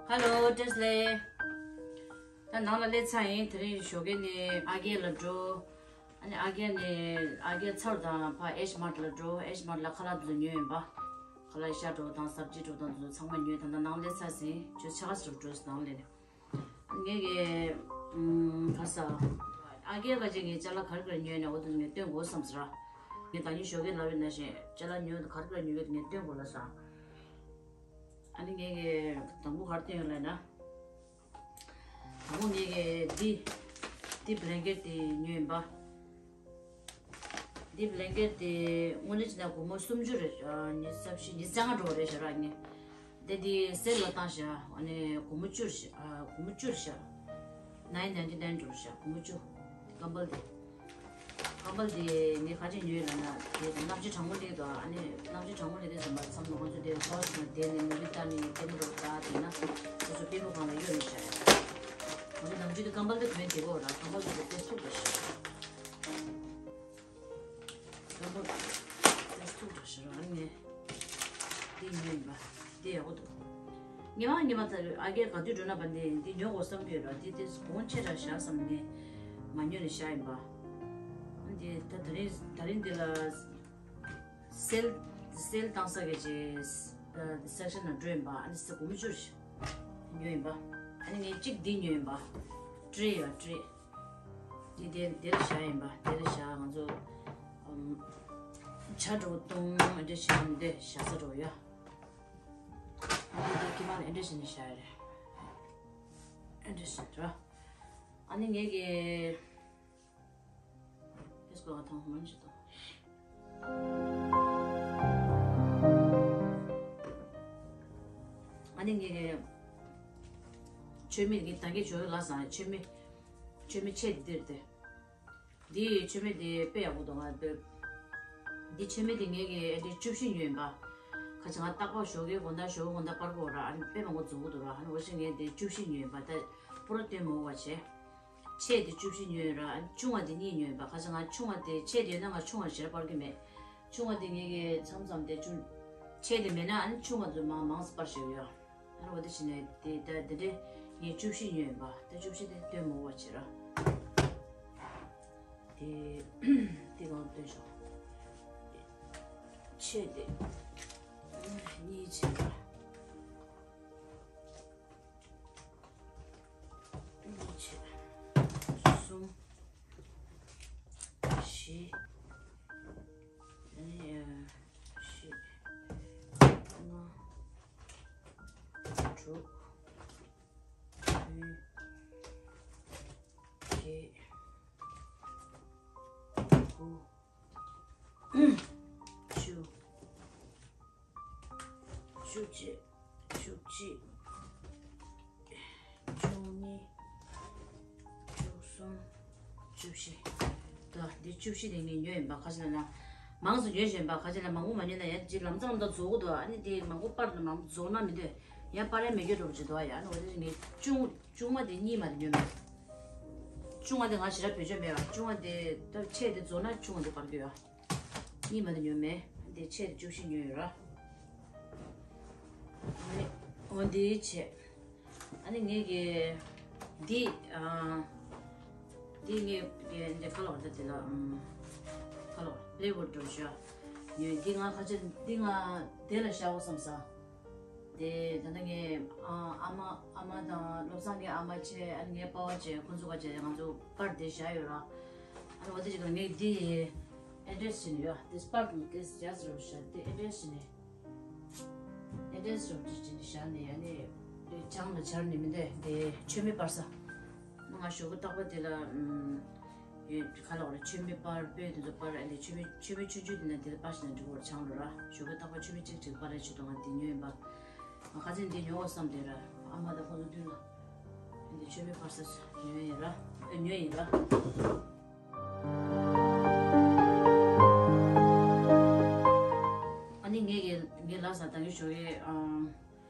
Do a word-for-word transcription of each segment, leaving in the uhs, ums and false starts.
ཧ་ལོ། བཀྲ་ཤིས་བདེ་ལེགས། ད་ནང་ལ་སླེབས་ཚར་ཡིན། དེ་རིང་ཞོགས་ཀས་ནས་ཨ་རྒས་ལ་འགྲོ། ཨ་ནི་ཨ་རྒས་ནས་ཨ་རྒས་ཚར་དང་ཕ་ཨེཆ་མར་ལ་འགྲོ། ཨེཆ་མར་ལ་ཁ་ལག་དེ་ཚོ་ཉོས་ཡིན་པ། ཁ་ལག་ཤ་འགྲོ་དང་སབ་ཇི་འགྲོ་དང་དེ་ཚོ་ཚང་མ་ཉོས། ད་ལྟ་ནང་སླེབས་ཚར་ཟིན། ཁྱོད་ཆ་ག་ཟེར་འགྲོ་ཟེར་ནང་སླེབས་ནས། ངས་གི་ཨམ་ག་ས་ཨ་རྒས་ག་ཅིག་གི་ཅ་ལག་ག་རེ་ག་རེ་ཉོས་ནས་འོ་དེ་ངས་སྟོན་དགོས་བསམ་ཟེར། ངས་ད་ནི་ཞོགས་ཀས་ལབ་པའི་ནང་བཞིན་ཅ་ལག་ཉོས་ག་རེ་ག་རེ་ཉོས་ཡོད་ངས་སྟོན་དགོས་ལབ་སོང་། ཨ་ནི་ངས་གི་དང་པོ་ག་རེ་སྟོན་ཡོད་ལབ་ན། དང་པོ་ངས་གི་འདི་འདི་བྷི་ལན་ཀེཊ་དེ་ཉོས་ཡིན་པ། འདི་བྷི་ལན་ཀེཊ་དེ་དངོས་གནས་བྱས་ན་སྒོར་མོ་སུམ་ཅུ་རེད། ཨ་ཉི་ཤུ་རྩ་བཞི་ཉི་ཤུ་རྩ་ལྔ་འགྲོ་བ་རེད་ཤག་ར་ངས། དེ་འདི་སེལ་ལ་བཏང་ཤག་ཨ་ནི་སྒོར་མོ་བཅུ་རེད་ཤག་ཨ་སྒོར་མོ་བཅུ་རེད་ཤག་ནའིན་ནའིན་ཊི་ནའིན་འགྲོ་རེད་ཤག་སྒོར་མོ་བཅུ། དེ་ཀམ་པལ་དེ། ཀམ་པལ་དེ་ངས་ག་རེ་ཉོས་ལབ་ན་དེ་གནམ་གཤིས་གྲང་མོ་སླེབས་འདུག་ཨ་ནི་གནམ་གཤིས་གྲང་མོ་སླེབས་དུས་ཙམ་པ་མཚམས་ལ་ང་ཚོ་དེ་ཧོ་ཊེལ་ནང་བསྡད་ནས་མུ་བི་ལྟ་ནས་ཀེ་མ་ར་ལྟ་དེ་ན་ང་ཚོ་པུས་མོ་སྒང་ལ་གཡོགས་ནས་བཞག་ཡོད། ང་ཚོ་ནམ་རྒྱུན་དུ་ཀམ་པལ་དེ་གོན་བསྡད་ཀྱི་ཡོད་ར། ཀམ་པལ་དེ་ཚོ་ཏོག་ཙམ་འདྲ་ཞིག་ཀམ་པལ་ཏོག་ཙམ་འདྲ་ཞིག་རང་ནས་འདི་ཉོས་ཡིན་པ། འདི་ཡག་པོ་འདུག་ཉི་མ་ཉི་མ་ད་ཨ་རྒས་ག་དུས་འགྲོ་ན་བ་འདི་འདི་ཉོ་དགོས་བསམ་གྱི་ཡོད་ར། འདི་དེ་གོང་ཆེ་དྲགས་བཞག་བསམ་ནས་མ་ཉོས་ནས་བཞག་ཡིན་པ། འདི་ད་དེ་རིང་དེ་རིང་འདི་ལ་སེལ་སེལ་བཏང་ས་གི་ཅིག་སེག་ཤན་ལ་འགྲོ་ཡིན་པ། ཨ་ནི་སེ་སྒོར་མོ་བཅུ་ཉོས་ཡིན་པ། ཨ་ནི་ངས་གཅིག་འདི་ཉོས་ཡིན་པ། ཊི་རེ་ཡ་ཊི་རེ། འདི་དེ་དེ་ལ་བཞག་ཡིན་པ། དེ་ལ་བཞག་ང་ཚོ་ཨམ་ཇ་འདྲ་བོ་བཏུང་ཨ་འདྲ་བྱས་ནས་འདི་བཞག་ས་འདྲ་བོ་ཡོད། ཨ་འདི་དེ་ཁྱི་མ་ལ་ཨ་འདྲ་བྱས་ནས་བཞག་ཡ་རེད། ཨ་འདྲ་བྱས་འདྲ། ཨ་ནི་ངས་ཀྱི་ཨེས་ཀོ་ཐང་མང་ཞིག་དང་། ཨ་ནི་ངས་ཀྱི་མཆོད་མེ་གི་ད་གིན་ཇོ་ཡོ་ལ་སང་མཆོད་མེ་མཆོད་མེ་ཆེ་འདི་འདིར་དེ། འདི་མཆོད་མེ་འདི་དཔེ་ཡག་པོ་འདུག་ང་འདི་འདི་མཆོད་མེ་འདི་ངས་ཀྱི་ཨེ་འདྲའི་བཅུ་བཞི་ཉོས་ཡིན་པ། ཁ་ཅིག་ང་རྟག་པར་ཞོགས་ཀའི་དགོང་དག་ཞོགས་ཀའི་དགོང་དག་པར་གོ་ར། ཨ་ནི་དཔེ་མང་པོ་རྫོགས་ཀྱི་འདུག་ར། ཨ་ནི་འོ་ཞིག་ངས་འདི་བཅུ་བཞི་ཉོས་ཡིན་པ། ད་པུ་རོ་སྟོན་མོ་བ་བྱས། ཆེ་འདི་བཅུ་བཞི་ཉོས་ཡིན་ར། ཨ་ནི་ཆུང་བ་འདི་གཉིས་ཉོས་ཡིན་པ། ཁ་ཅིག་ང་ཆུང་བ་འདི་ཆེ་འདི་ཡོད་ན་ང་ཆུང་བ་ཞེ་དྲག་པར་གི་མེད། ཆུང་བ་འདི་ངས་ཀྱི་མཚམས་མཚམས་དེ་ཆུང་། ཆེ་འདི་མེད་ན་ཨ་ནི་ཆུང་བ་འདི་མང་མང་ཙམ་པར་ཞེས་ཡོད། ཨ་ནི་འོ་དེ་བྱས་ནས་དེ་ད་དེ་འདྲའི་ངས་བཅུ་བཞི་ཉོས་ཡིན་པ། ད་བཅུ་བཞི་དེ་སྟོན་མོ་བ་བྱེད་ར། དེ་དེ་གང་སྟོན་ཤོག་ཆེ་དེ་གཉིས་བྱེད་ར། གཉིས་བྱེད། གསུམ། བཞི། ཨ་ནི་བཞི། ལྔ། དྲུག་བདུན། བརྒྱད། དགུ། བཅུ། བཅུ་གཅིག་བཅུ་གཅིག་བཅུ་གཉིས། བཅུ་གསུམ། བཅུ་བཞི། ད་འདི་བཅུ་བཞི་དེ་ངས་ཉོས་ཡིན་པ། ཁ་ཅིག་ལ་ན་མང་ཙམ་ཉོས་བཞིན་པ། ཁ་ཅིག་ལ་མང་པོ་མ་ཉོས་ན་ཡང་ཅིག་ལམ་སང་ལམ་སང་རྫོགས་ཀྱི་འདུག་ཨ་ནི་དེ་མང་པོ་སྤར་ན་མང་པོ་རྫོགས་ན་མི་འདོད། ཡང་སྤར་ཡ་མེད་རྒྱུ་འགྲོ་བ་ཅིག་འདུག་ཡ། ཨ་ནི་འོ་དེ་ངས་ཆུང་ཆུང་མ་དེ་གཉིས་མ་དེ་ཉོས་མེད། ཆུང་མ་དེ་ང་ཞེ་དྲག་བེད་སྤྱོད་མེད་པ། ཆུང་མ་དེ་ད་ཆེ་དེ་རྫོགས་ན་ཆུང་མ་དེ་སྤར་གྱི་ཡོད། གཉིས་མ་དེ་ཉོས་མེད། དེ་ཆེ་དེ་བཅུ་བཞི་ཉོས་ཡོད་ར། ཨ་ནི་འོ་འདི་བྱས། ཨ་ནི་ངས་ཀྱི་འདི་ཨ་འདི་ངས་ཀྱི་འདི་ཁ་ལོག་འདི་དེ་ལ་ཨམ་ཁ་ལོག་པི་ལེ་བུ་ཌི་འགྲོ་ཞུ་ཡ། ཡོད་འདི་ང་ཁ་ཆེ་འདི་ང་དེ་ལ་བཞག་འོ་བསམ་ས། དེ་ད་ལྟ་ངས་ཨ་ཨ་མ་ཨ་མ་དང་བློ་བཟང་གི་ཨ་མ་བྱས། ཨ་ནི་ངའི་པ་ཕ་བྱས། ཁོང་ཚོ་ག་བྱས། ང་ཚོ་པར་དེ་བཞག་ཡོད་ར། ཨ་ནི་འོ་དེ་ཅིག་ལ་ངས་འདི་ཨེ་ཌི་རེ་སི་བྱས་ནས་ཡོད། དེ་སྤར་དང་དེ་ཇ་ཟེར་བ་བཞག་དེ་ཨེ་ཌི་རེ་སི་བྱས་ནས། ཨེ་ཌི་རེ་སི་རོ་ཅིག་ཅིག་བཞག་ནས་ཡ་ནས་བྱང་ལ་འབྱར་ནས་མི་འདུག་དེ་མཆོད་མེ་སྤར་ས། ང་ཞོགས་པ་རྟག་པར་དེ་ལ་ཨམ་ཡོད་ཁ་ལོག་རེ་མཆོད་མེ་སྤར། སྤོས་དེ་ཚོ་སྤར། ཨ་ལས་མཆོད་མེ་མཆོད་མེ་ཆུང་ཆུང་དེ་ན་དེ་ལ་སྤར་ཞིག་ན་འགྲིག་གོ། བྱང་ལ་ར་ཞོགས་པ་རྟག་པར་མཆོད་མེ་གཅིག་གཅིག་སྤར་ར་ཆུ་དང་ང་དེ་ཉོས་ཡིན་པ། ང་ཁ་ཚན་འདི་ཉོ་བ་བསམ་དེ་ར། ཨ་མ་དང་ཁོང་ཚོ་མདུན་ལ་འདི་མཆོད་མེ་སྤར་ས་ཉོས་ཡིན་ར། ཨ་ཉོས་ཡིན་ར། ཨ་ནི་ངས་ཀྱི་ངས་ལབ་སོང་། ད་གིན་ཞོགས་ཀས་ཨང་།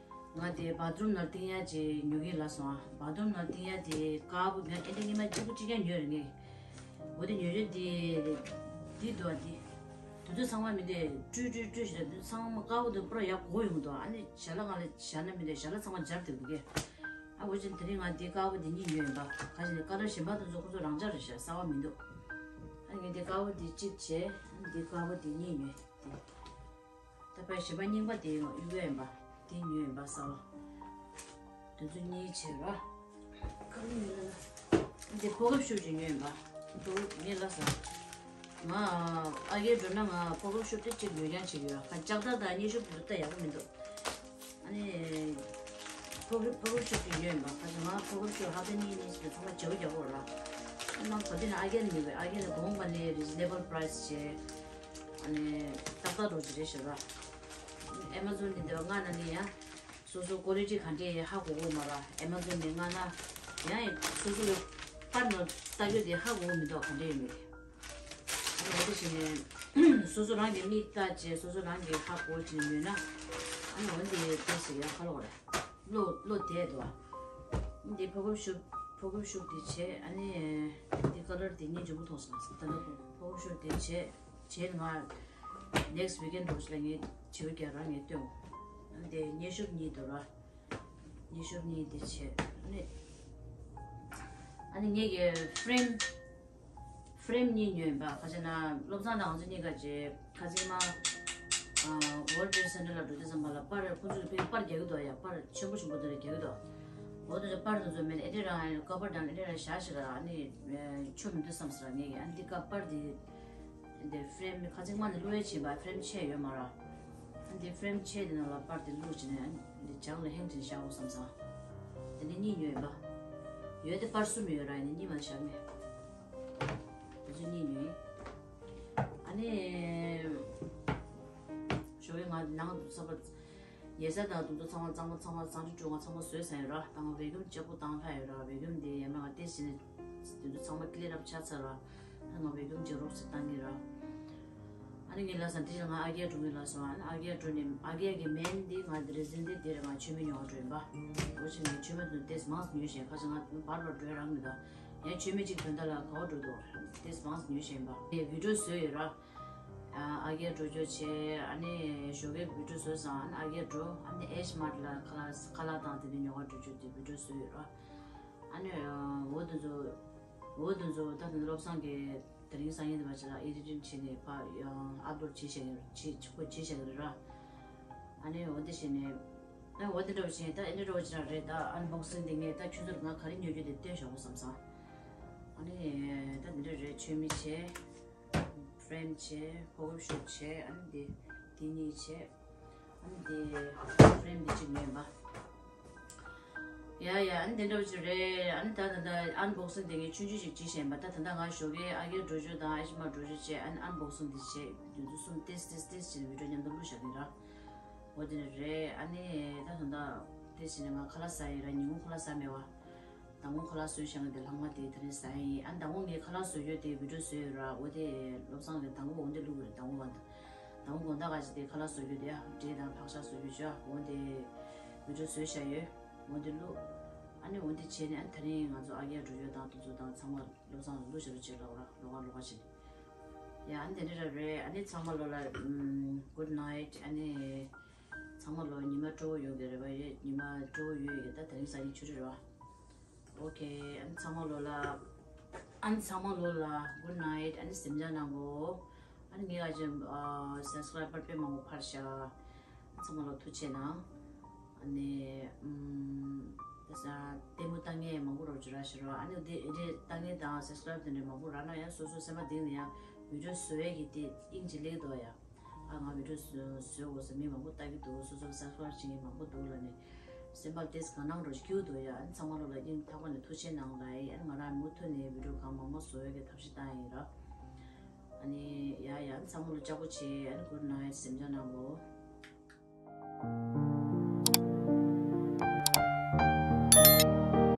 ང་དེ་བཱ་ཐི་རུམ་ནང་བཏིང་ཡ་ཅིག་ཉོ་གི་ལབ་སོང་ཨ། བཱ་ཐི་རུམ་ནང་བཏིང་ཡ་དེ་དཀར་པོ་ང་ཨེ་འདྲ་སྔོན་མ་གཅིག་པུ་གཅིག་རྐྱང་ཉོས་རེད་ངས། འོ་དེ་ཉོ་རྒྱུ་དེ་འདི་འདུག་ཨ། འདི་ དུས་ཚོད་ཚང་མ་མི་འདུག་སྤྲུལ་སྤྲུལ་སྤྲུལ་ཞེས་དུས་ཚང་མ་དཀར་པོ་དེ་པུ་ར་ཡག་གོ་ཡོང་འདུག་ཨ་ནི་ཞལ་ལག་ང་ལ་ཞལ་ན་མི་འདུག་ཞལ་ལག་ཚང་མ་འབྱར་དེ་འདུག་གས། ཨ་འོ་ཅན་དེ་རིང་ང་འདི་དཀར་པོ་འདི་གཉིས་ཉོས་ཡིན་པ། ཁ་ཅིག་ནི་ཀ་ལར་གཞན་པ་དེ་ཚོ་ཁོ་ཚོ་རང་འཇགས་རེད་ཤག་གསར་པ་མི་འདུག་ཨ་ངས་འདི་དཀར་པོ་འདི་གཅིག་བྱས། ཨ་འདི་དཀར་པོ་འདི་གཉིས་ཉོས་འདི། ད་ཕར་གཞན་པ་རྙིང་པ་དེ་ཡང་གཡུག་ཡ་ཡིན་པ། དེ་ཉོས་ཡིན་པ་གསར་པ། དེ་ཚོ་གཉིས་བྱས་ར། ཁ་ལུ་ཉོས་ལ། འདི་ཕོ་ཁབ་ཤུབས་ཅིག་ཉོས་ཡིན་པ། ཕོ་ཁབ་ངས་ལབ་སོང་། ང་ཨ་རྒྱར་འགྲོ་ན་ང་ཕོ་ཁབ་ཤུབས་དེ་གཅིག་ཉོས་རྐྱང་བྱེད་ཀྱི་ཡོད། ཁ་ལྕགས་ཐག་དང་མཉེན་ཤུབས་དེ་ཚོ་ད་ཡག་པོ་མི་འདུག་ཨ་ནི། ཕོ་ཁབ་ཕོ་ཁབ་ཤུབས་ཅིག་ཉོས་ཡིན་པ། ཁ་ཅིག་ང་ཕོ་ཁབ་ཤུབས་ཧབ་ཏ་གཉིས་གཉིས་ཤིག་ཚང་མ་བརྗེ་པོ་རྒྱག་དགོས་ར། ཨ་ནང་ག་དུས་ན་ཨ་རྒྱར་ཉོས་པའི་ཨ་རྒྱར་ནས་གོང་པ་ནས་རི་ཛི་ནེ་བལ་པ་རའི་སི་བྱས། ཨ་ནི་ཏག་ཏག་འགྲོ་གི་རེད་ཤག་ར། ཨེ་མ་ཛོན་འདི་འདི་བ་ལྔ་ན་ནི་ཡང་། སོ་སོ་ཀོ་ལི་ཊི་ག་འདྲས་ཧ་གོ་གོ་མ་ར། ཨེ་མ་ཛོན་ནས་ལྔ་ན། ཡང་སོ་སོ་གི་པར་ནང་ལྟ་རྒྱུ་དེ་ཧ་གོ་གོ་མི་འདུག་ག་འདྲས་ཡོད་མེད། ཨ་ནི་འོ་དེ་བྱས་ནས་སོ་སོ་རང་གི་མིག་ལྟ་བྱས་སོ་སོ་རང་གི་ཧ་གོ་བྱས་ནས་ཉོས་ན། ཨ་ནི་འོ་འདི་དེ་ཞིག་ཡང་ཁ་ལོ་རེད། བློ་བློ་དེ་འདུག་འདི་ཕོ་ཁབ་ཤུབས་ཕོ་ཁབ་ཤུབས་འདི་བྱས། ཨ་ནི་འདི་ཀ་ལར་འདི་གཉིས་འཇམ་པོ་མཐོང་སོང་། ད་ལྟ་ཕོ་ཁབ་ཤུབས་འདི་བྱས་བྱས་ང་ནེག་སི་ཊི་ཝིག་ཨེན་ཌི་འགྲོ་ཞིག་ལ་ངས་བྱེད་རྒྱ་རང་ངས་སྟོན། ཨ་ནི་འདི་མཉེན་ཤུབས་གཉིས་འདུག་ར། མཉེན་ཤུབས་གཉིས་འདི་བྱས། ཨ་ནི་ཨ་ནི་ངས་ཀྱི་ཕ་རེམ་ཕ་རེམ་གཉིས་ཉོས་ཡིན་པ། ཁ་ཅིག་ན་བློ་བཟང་དང་ང་ཚོ་གཉིས་ཀ་ཅེ་ཁ་ཅིག་མ་World Trade Center ལ་འགྲོ་དུས་ཙམ་པ་ལ་པར་ཁོ་ཚོས་ཕ་གིར་པར་རྒྱག་གི་འདུག་ཡ། པར་ཆེན་པོ་ཆེན་པོ་དེ་འདྲ་རྒྱག་གི་འདུག་འོ་དེ་ཚོ་པར་དེ་ཚོ་མེད་ན་ཨེ་འདྲས་རང་ཀ་བར་དང་ཨེ་འདྲས་རང་བཞག་ཤག་ར། ཨ་ནི་ཆོ་མི་འདུག་བསམ་སོང་ར་ངས་ཀྱི། ཨ་ནི་འདི་ཀ་པར་དེ་འདི་ཕ་རེམ་ཁ་ཅིག་མ་ནི་བླུག་ཡས་བྱིན་པ་ཕ་རེམ་ཆེ་ཡོད་མ་ར། ཨ་ནི་འདི་ཕ་རེམ་ཆེ་དེ་ནང་ལ་པར་དེ་བླུག་བྱས་ནས་ཨ་ནི་འདི་བྱང་ལ་ཧེང་བྱས་བཞག་འོ་བསམ་སོང་། དེ་ནས་གཉིས་ཉོས་ཡིན་པ། ཡོད་དེ་པར་གསུམ་ཡོད་ར། ཡིན་ནའི་གཉིས་མ་བཞག་མེད། དེ་ཚོ་གཉིས་ཉོས། ཨ་ནི། ཞོགས་ཀས་ང་ནང་དུ་ཚ་བ། ཉལ་ས་དང་དུ་དུ་ཚང་མ་ཚང་མ་ཚང་མ་ཚང་ཆུ་ཀྲུང་ང་ཚང་མ་བཟོས་ཟིན་ཡོད་ར། ད་ང་བེ་ཀུམ་ལྕགས་པོ་བཏང་ལྷག་ཡོད་ར། བེ་ཀུམ་དེ་ཡང་ང་ཏེ་ཟིན་ནས་དུ་དུ་ཚང་མ་ཀི་ལི་ནབ་ཆགས་ཚར་ར། ད་ང་བེ་ཀུམ་ཅིག་རོགས་སུ་བཏང་གི་ར། ཨ་ནི་ངས་ལབ་སོང་། དེ་ང་ཨ་རྒྱར་འགྲོ་གི་ལབ་སོང་། ཨ་ནི་ཨ་རྒྱར་འགྲོ་ནས་ཨ་རྒྱ་གི་མེན་དེ་ང་རེ་ཟིན་དེ་དེ་ར་ང་མཆོད་མེ་ཉོ་བ་འགྲོ་ཡིན་པ། འོ་ཅི་ངས་མཆོད་མེ་དུ་ཏེ་མང་ཉོས་ཤེས་ཁ་ཅིག་ང་བར་བར་འགྲོ་རང་མི་འདུག་ཡང་མཆོད་མེ་གཅིག་དོན་དག་ལ་ག་བ་འགྲོ་འདུག་ཏེ་མང་ཉོས་ཤེས་ཡིན་པ། ངས་བི་ཌིའོ་བཟོས་ཡོད་ར། ཨ་རྒྱ་འགྲོ་རྒྱུ་བྱས། ཨ་ནི་ཞོགས་ཀས་བི་ཌིའོ་བཟོས་སོང་། ཨ་ནི་ཨ་རྒྱ་འགྲོ། ཨ་ནི་ཨེ་ཤི་མར་ཊི་ལ་ཁ་ལག་ཁ་ལག་དང་དེ་འདྲ་ཉོ་བར་འགྲོ་རྒྱུ་དེ་བི་ཌིའོ་བཟོས་ཡོད་ར། ཨ་ནི་འོ་དེ་ཚོ་འོ་དེ་ཚོ་ད་དེ་བློ་བཟང་གིས་དེ་རིང་སང་ཉིན་དེ་བ་ཅིག་ལ་ཨེ་ཌི་ཊིང་བྱས་ནས་ཕར་ཨབ་ལོཌ་བྱེད་བཞག་གི་རེད། བྱེད་ཁོ་བྱེད་བཞག་གི་རེད་ར། ཨ་ནི་འོ་དེ་བྱས་ནས་ཨ་འོ་དེ་འདྲ་བ་བྱས་ནས་ད་ཨེ་འདྲ་འདྲ་བ་ཅིག་རང་རེད། ད་ཨན་བོག་སིང་དེ་ངས་ད་ཁྱོད་ཚོར་ང་ག་རེ་ཉོ་རྒྱུ་དེ་སྟོན་ཤོག་གོ་བསམ་སོང་། ཨ་ནི་ད་དེ་འདྲ་རེད། མཆོད་མེ་བྱས། ཕ་རེམ་བྱས། ཕོ་ཁབ་ཤུབས་བྱས། ཨ་ནི་དེ་དེ་གཉིས་བྱས། ཨ་ནི་དེ་ཕ་རེམ་དེ་གཅིག་ཉོས་པ། ཡ་ཡ། ཨ་ནི་དེ་འདྲ་བ་ཅིག་རེད། ཨ་ནི་ད་ད་ད་ཨན་བོག་སིང་དེ་ངས་ཆུང་ཆུང་ཞིག་བྱས་བཞག་ཡིན་པ། ད་ད་ད་ང་ཞོགས་ཀས་ཨ་རྒྱར་འགྲོ་རྒྱུ་དང་ཨེ་ཤི་མར་ཊི་འགྲོ་རྒྱུ་བྱས། ཨ་ནི་ཨན་བོག་སིང་དེ་བྱས། དུས་ཚོད་གསུམ་ཏེས་ཏེས་ཏེས་བྱས་ནས་བི་ཌིའོ་མཉམ་དུ་བླུགས་བཞག་གི་ར། འོ་དེ་འདྲ་རེད། ཨ་ནི་ད་ད་ད་དེ་བྱས་ནས་ང་ཁ་ལག་ཟ་ཡིན་ར། ཉིན་གུང་ཁ་ལག་ཟ་མེད་བ། མདང་དགོང་ཁ་ལག་བཟོས་བཞག་ན་དེ་ལྷག་མ་དེ་དེ་རིང་ཟ་ཡ་ཡིན། ཨ་མདང་དགོང་ངས་ཁ་ལག་བཟོ་རྒྱུ་དེ་བི་ཌིའོ་བཟོས་ཡོད་ར། འོ་དེ་བློ་བཟང་གིས་མདང་དགོང་འོ་འདི་བླུགས་རེད། མདང་དགོང་བ་མདང་དགོང་དགོང་དག་ག་ཅིག་དེ་ཁ་ལག་བཟོ་རྒྱུ་དེ་ཨ་འབྲས་དང་ཕག་ཤ་བཟོ་རྒྱུ་བྱ། འོ་དེ་བི་ཌིའོ་བཟོས་བཞག་ཡོད། འོ་འདི་བླུགས། ཨ་ནི་འོ་འདི་བྱས་ནས་ཨ་ནི་དེ་རིང་ང་ཚོ་ཨ་རྒྱར་འགྲོ་རྒྱུ་དང་དེ་ཚོ་དང་ཚང་མ་བློ་བཟང་ལ་བླུགས་བཞག་རོགས་བྱེད་ལབ་ར། ལོགས་ཀ་ལོགས་ཀ་བྱས་ནས། ཡ་ཨ་ནི་དེ་འདྲ་ར་རེད། ཨ་ནི་ཚང་མ་ལོ་ལ་ཨམ་གུཌ་ནའིཊ། ཨ་ནི་ཚང་མ་ལོ་ཉི་མ་སྤྲོ་བོ་ཡོང་གི་རེད་པ། ཡོད། ཉི་མ་སྤྲོ་བོ་ཡོད་ཡོད། ད་དེ་རིང་སང་ཉིན་ཆུ་རེད་ར། ཨོ་ཁེ། ཨ་ནི་ཚང་མ་ལོ་ལ། ཨ་ནི་ཚང་མ་ལོ་ལ་གུཌ་ནའིཊ། ཨ་ནི་གཟིམ་འཇག་གནང་གོ། ཨ་ནི་ངའི་ཨ་ཅེ་ཨ་སབ་སི་ཀ་རའི་བར་དཔེ་མང་པོ་འཕར་ཤག་ཚང་མ་ལོ་ཐུགས་རྗེ་གནང་། ཨ་ནི་ཨམ་ད་ས་ལྟད་མོ་ལྟ་མཁན་མང་པོ་རོགས་ཅིག་ར་ཤི་ར། ཨ་ནི་དེ་རེད། ལྟ་མཁན་དང་སབ་སི་ཀ་རའིབ་དེ་འདྲ་མང་པོ་རག་ན་ཡང་སོ་སོ་སེམས་པ་གཏིང་ནས་ཡང་བི་ཌིའོ་བཟོ་ཡས་ཀྱི་དེ་དབྱིངས་ཅིག་སླེབས་འདུག་ཡ། ཨ་ང་བི་ཌིའོ་བཟོ་བཟོ་དགོས་ཟེར་མི་མང་པོ་ལྟ་གི་འདུག་སོ་སོ་སབ་སི་ཀ་རའིབ་བྱེད་མཁན་མང་པོ་འདུག་ལབ་ནས་སེམས་པ་ཏོག་ཙམ་དགའ་སྣང་འདྲ་ཞིག་སྐྱེ་གི་འདུག་ཡ། ཨ་ནི་ཚང་མ་ལོ་ལ་སྙིང་ཐག་པ་ནས་ཐུགས་རྗེ་གནང་ལབ་ཡིན། ཨ་ནི་ང་རང་མུ་མཐུད་ནས་བི་ཌིའོ་གང་མང་མང་བཟོ་ཡས་ཀྱི་ཐབས་ཤེས་བཏང་ཡིན་ར། ཨ་ནི་ཡ་ཡ། ཨ་ནི་ཚང་མ་ལོ་ལྕགས་པོ་བྱེད། ཨ་ནི་གུཌ་ནའིཊ། གཟིམ་འཇག་གནང་གོ།